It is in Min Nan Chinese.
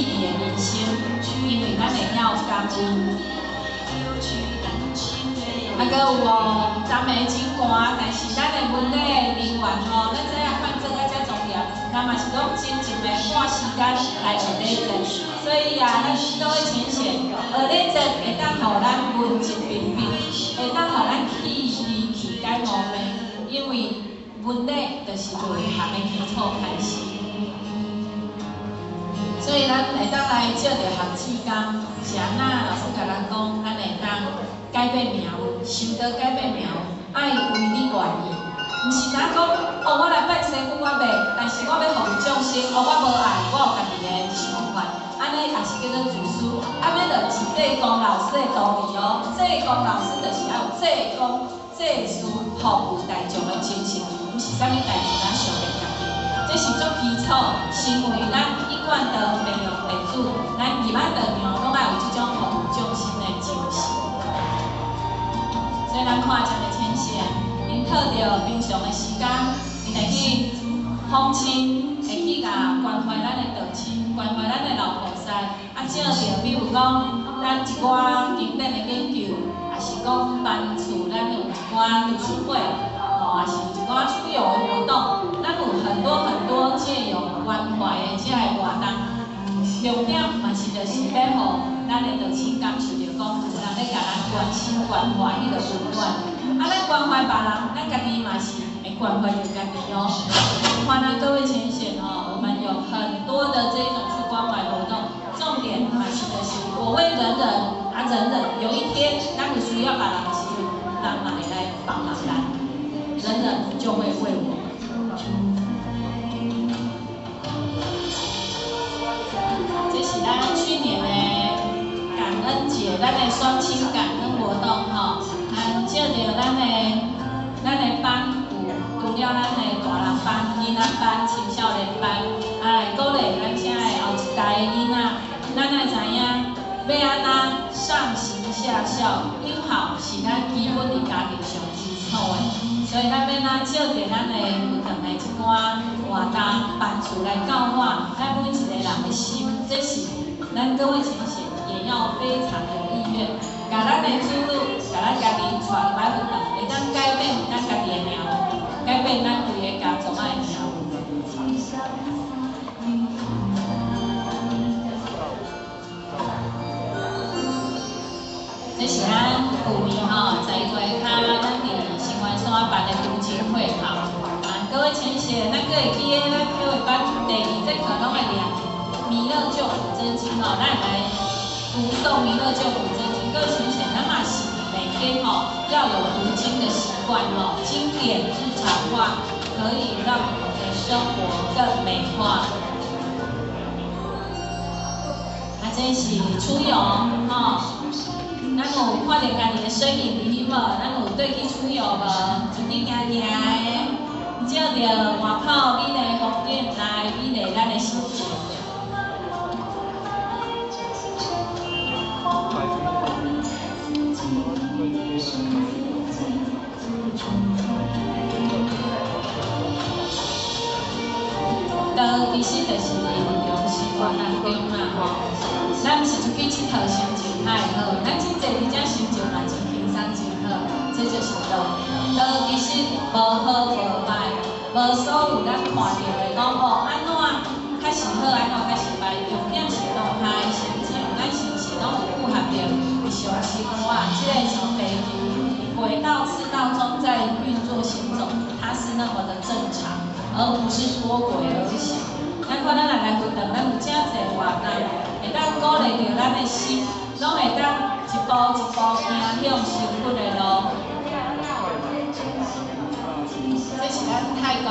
義的人生，因為咱會曉感恩。啊，閣有哦，昨暝真寒，但是咱的文禮人員吼，咱知影看做甲遮莊嚴，人嘛是攏真情的趕時間來學禮節，所以啊，咱各位淺顯，學禮節會當予咱文質彬彬，會當予咱氣離去解毛病，因為文禮就是論學的基礎開始。所以咱會當來借著學志工，是按怎老師共咱講，咱會當改變命運，想著改變命運，愛為你願意，毋是若講哦，我來拜師傅我袂，但是我欲服務眾生，哦，我無愛，我有家己的想法，按呢也是叫做自私，按呢就是濟公老師的道理哦。濟公老師就是愛有濟公濟私服務大眾的精神，毋是啥物代志咱想著家己，這是足基礎，成為咱一貫道培養弟子，咱入仔道場攏愛有這種服務眾生的精神。所以咱看一个淺顯，𪜶透著平常的時間，𪜶會去訪親，會去共關懷咱的道親，關懷咱的老菩薩，啊，借著比如講，咱一寡經典的研究，也是講班厝咱有一寡讀書會，吼，也是一寡出遊的活動，咱有很多很多借由關懷的這个活動，重點嘛是就是欲予咱的道親感受著講，有人咧共咱關心關懷彼个溫暖。啊，咱關懷別人，咱家己嘛是會關懷著家己哦。看咱各位淺顯哦，我們有很多的這一種去關懷活動，重點嘛是就是我為人人，啊人人有一天咱有需要別人的時陣，人嘛會來幫忙咱，人人就會為我們。這是咱去年的感恩節，咱的雙親感恩活動吼，啊，借著咱的班有除了咱的大人班、囡仔班、青少年班，啊來鼓勵咱遮的後一代的囡仔，咱愛知影欲按怎上行下效，友好是咱基本佇家庭上基礎的，所以咱欲按怎借著咱的佛堂的一寡活動班次來教化咱每一個人的心，這是咱各位淺顯也要非常有意願，共咱的子女，共咱家己帶入來佛堂，會當改變咱家己的命運，改變咱規个家族的命運。這是咱舊年吼，11月跤，咱佇新灣山辦的讀經會吼。啊，各位淺顯，咱閣會記得咱體會班第二節課攏會念《彌勒救苦真經》吼，咱會來讀誦《彌勒救苦真經》。各位淺顯，咱嘛是每天吼要有讀經的習慣吼，經典日常化，可以讓我們的生活更美化。啊，這是出遊吼。咱有看著家己的身影佇彼無？咱有綴去出遊無？出去行行的，照著外口美麗風景來美麗咱的心情。道其實就是日常生活當中啦吼，咱毋是出去𨑨迌心情較會好，咱真濟佇遮心情嘛真輕鬆真好，這就是道。道其實無好無壞，無所有咱看著的講哦，按怎較是好，按怎較是歹，重點是當下的心情，咱是毋是攏有符合著日常生活？這个是地球軌道赤道中在運作行走，它是那麼的正常，而不是脫軌而行。咱看咱若來佛堂，咱有遮濟活動，會當鼓勵著咱的心，攏會當一步一步行向成佛的路。這是咱泰國。